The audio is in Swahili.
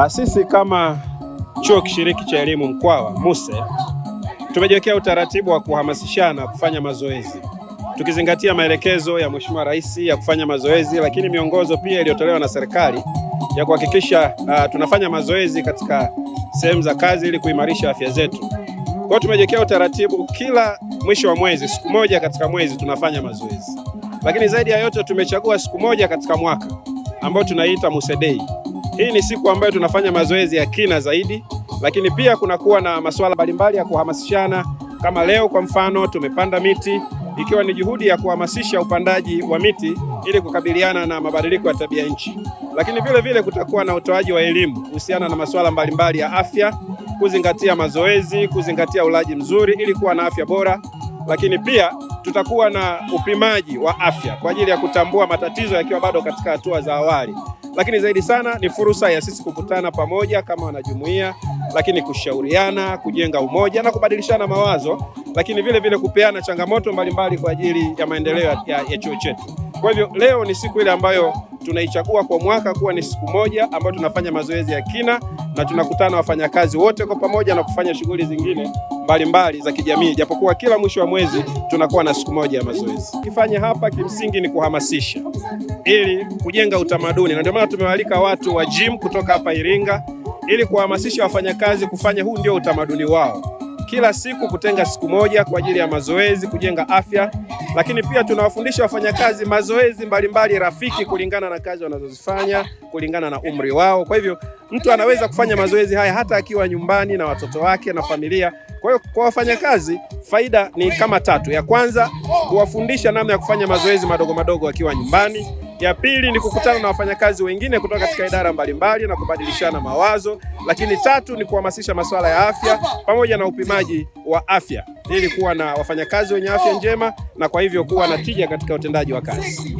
Sisi kama Chuo Kishiriki cha Elimu Mkwawa MUSE tumejiwekea utaratibu wa kuhamasishana kufanya mazoezi tukizingatia maelekezo ya Mheshimiwa Rais ya kufanya mazoezi, lakini miongozo pia iliyotolewa na serikali ya kuhakikisha tunafanya mazoezi katika sehemu za kazi ili kuimarisha afya zetu. Kwa hiyo tumejiwekea utaratibu kila mwisho wa mwezi, siku moja katika mwezi tunafanya mazoezi, lakini zaidi ya yote tumechagua siku moja katika mwaka ambayo tunaiita MUSE Day. Hii ni siku ambayo tunafanya mazoezi ya kina zaidi, lakini pia kunakuwa na masuala mbalimbali ya kuhamasishana. Kama leo kwa mfano tumepanda miti, ikiwa ni juhudi ya kuhamasisha upandaji wa miti ili kukabiliana na mabadiliko ya tabia nchi. Lakini vile vile kutakuwa na utoaji wa elimu kuhusiana na masuala mbalimbali ya afya, kuzingatia mazoezi, kuzingatia ulaji mzuri ili kuwa na afya bora. Lakini pia tutakuwa na upimaji wa afya kwa ajili ya kutambua matatizo yakiwa bado katika hatua za awali. Lakini zaidi sana ni fursa ya sisi kukutana pamoja kama wanajumuiya, lakini kushauriana, kujenga umoja na kubadilishana mawazo, lakini vile vile kupeana changamoto mbalimbali kwa ajili ya maendeleo ya chuo chetu. Kwa hivyo leo ni siku ile ambayo tunaichagua kwa mwaka kuwa ni siku moja ambayo tunafanya mazoezi ya kina na tunakutana wafanyakazi wote kwa pamoja na kufanya shughuli zingine mbalimbali za kijamii, japokuwa kila mwisho wa mwezi tunakuwa na siku moja ya mazoezi. Kifanya hapa kimsingi ni kuhamasisha ili kujenga utamaduni, na ndio maana tumewaalika watu wa gym kutoka hapa Iringa ili kuhamasisha wafanyakazi kufanya, huu ndio utamaduni wao kila siku kutenga siku moja kwa ajili ya mazoezi, kujenga afya. Lakini pia tunawafundisha wafanyakazi mazoezi mbalimbali rafiki kulingana na kazi wanazozifanya, kulingana na umri wao. Kwa hivyo mtu anaweza kufanya mazoezi haya hata akiwa nyumbani na watoto wake na familia. Kwa hiyo kwa wafanyakazi faida ni kama tatu. Ya kwanza, kuwafundisha namna ya kufanya mazoezi madogo madogo akiwa nyumbani. Ya pili ni kukutana na wafanyakazi wengine kutoka katika idara mbalimbali na kubadilishana mawazo, lakini tatu ni kuhamasisha masuala ya afya pamoja na upimaji wa afya ili kuwa na wafanyakazi wenye afya njema na kwa hivyo kuwa na tija katika utendaji wa kazi.